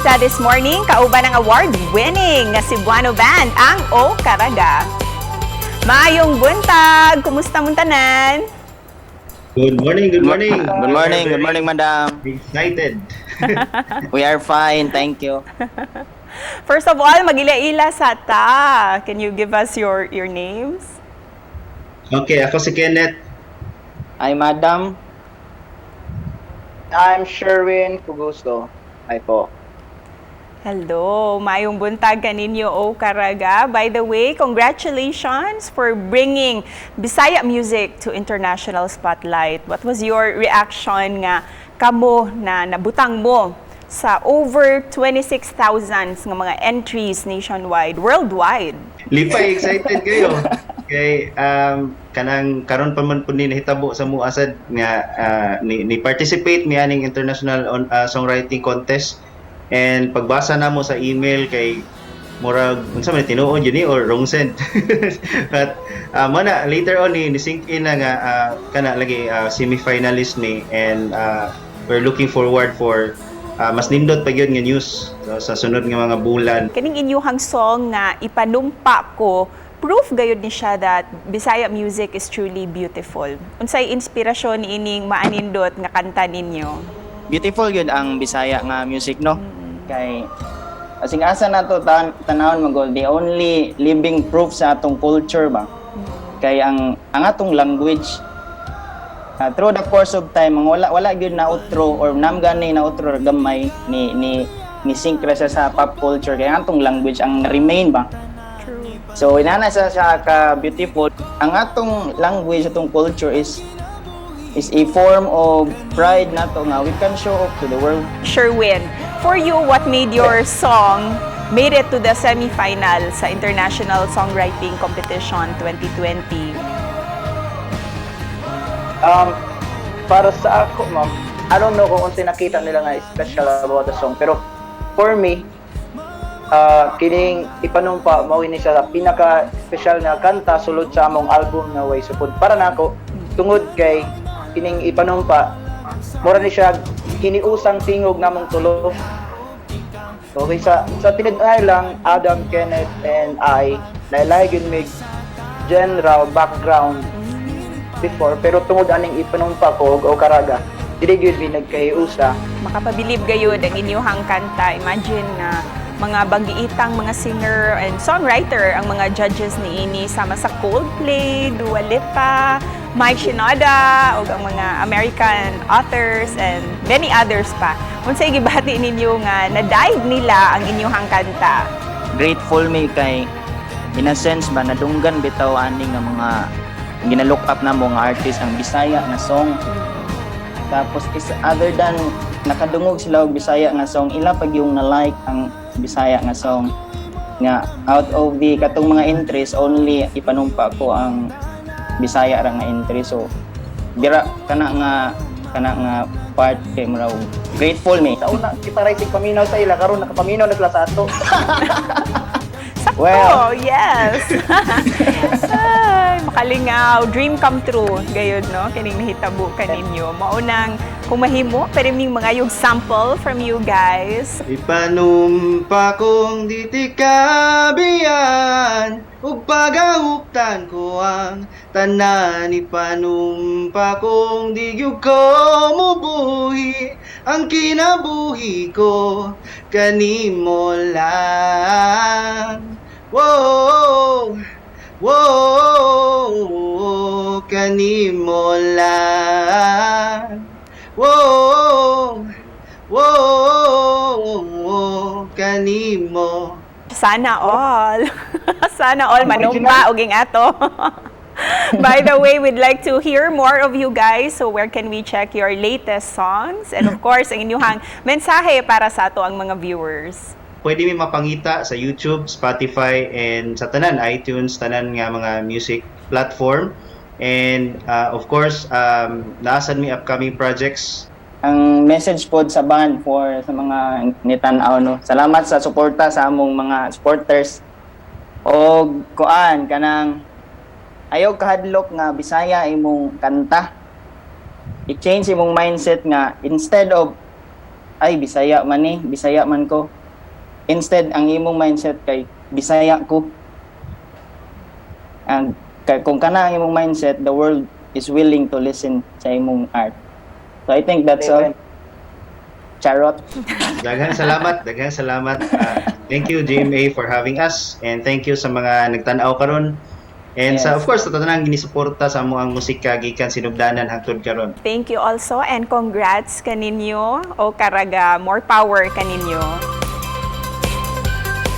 Unta this morning, kauban ang award-winning nga Cebuano band, ang O Caraga. Maayong buntag! Kumusta mong tanan? Good morning, good morning. Good morning, madam. Excited. We are fine, thank you. First of all, mag-ila-ila sa ta. Can you give us your names? Okay, ako si Kenneth. Ay, madam. I'm Sherwin Fugusto. Ay po. Hello, maayong buntag kaninyo, O Caraga. By the way, congratulations for bringing Bisaya music to international spotlight. What was your reaction nga kamo na nabutang mo sa over 26,000 nga mga entries nationwide, worldwide? Lipay, excited kayo. Kay kanang karon pa man pud ni nahitabo sa muasad nga ni participate mi aning international songwriting contest and pagbasa namo sa email kay murag unsa man, tinuod yun ni or wrong send, but mo na later on ni sink in na nga kana lagi semi-finalist mi and we're looking forward for mas nindot pa gyud nga news sa sunod nga mga bulan. Kaning inyuhang song nga "Ipanumpa Ko", proof gayud ni siya that Bisaya music is truly beautiful. Unsay inspirasyon ining maanindot nga kanta ninyo? Beautiful yun ang Bisaya nga music, no? Kay asing asa na to tanawon magol, the only living proof sa atong culture ba? Kay ang atong language through the course of time ang wala wala gyud na utro or nam gani na utro gamay ni sync ra siya sa pop culture kay ang atong language ang remain ba. True. So inana sa siya ka beautiful. Ang atong language, atong culture is a form of pride nato nga we can show off to the world. Sherwin, for you, what made your song made it to the semifinal sa International Songwriting Competition 2020? Para sa ako, ma'am, I don't know kung unsay nakita nila nga special about the song, pero for me, kining "Ipanumpa" mao ni siya sa pinaka special na kanta sulod sa among album na Way Supod. Para nako, tungod kay kining "Ipanumpa" mura ni siya hiniusang tingog namong tulo. Okay, sa tinud lang, Adam, Kenneth, and I, lahi gyud mig genre background before, pero tungod aning "Ipanumpa Ko" ug "O Caraga", dili gyud mi nagkahiusa. Makapabilib gayud ang inyuhang kanta. Imagine na mga banggiitang mga singer and songwriter ang mga judges ni ini sama sa Coldplay, Dua Lipa, Mike Shinoda, ug ang mga American authors and many others pa. Unsay gibati ninyo nga nadaig nila ang inyuhang kanta? Grateful mi kay in a sense ba nadunggan bitaw ani nga mga gina-look up na mo nga artist ang Bisaya nga song. Tapos is other than nakadungog sila og Bisaya nga song, ila pag yung na-like ang Bisaya nga song nga out of the katong mga entries, only "Ipanumpa Ko" ang Bisaya ra nga entry. So dira kana nga part kay murag grateful mi. Sa una, kita ra sig paminaw sa ila, karon nakapaminaw na sila sa ato. Sakto, Well. Yes. Ay, makalingaw. Dream come true. Gayud, no? Kining nahitabo kaninyo. Maunang kung mahimo, pwede ming mga yung sample from you guys. Ipanumpa kong di tika biyaan ug pagahuptan ko ang tanan. Ipanumpa kong di gyud ko mubuhi, ang kinabuhi ko kanimo lang. Whoa, kanimo lang. Whoa, kanimo. Sana all. Sana all manumpa uging ato. By the way, we'd like to hear more of you guys. So where can we check your latest songs? And of course, ang inyong mensahe para sa ato ang mga viewers. Pwede mi mapangita sa YouTube, Spotify, and sa tanan, iTunes, tanan nga mga music platform. And of course, naa sad mi upcoming projects. Ang message po sa band for sa mga nitan-aw, no, salamat sa suporta sa among mga supporters og kuan kanang ayaw kahadlok nga Bisaya imong kanta. I-change imong mindset nga instead of Ay, Bisaya man ni, Bisaya man ko. Instead, ang imong mindset kay Bisaya ko. Ang kung kana ang imong mindset, the world is willing to listen sa imong art. So I think that's all. Amen. Charot. Daghan salamat, daghan salamat. Thank you, GMA, for having us and thank you sa mga nagtan-aw karon. And sa of course sa tanang ginisuporta sa among musika gikan sinugdanan hangtod karon. Thank you also and congrats kaninyo o karaga more power kaninyo.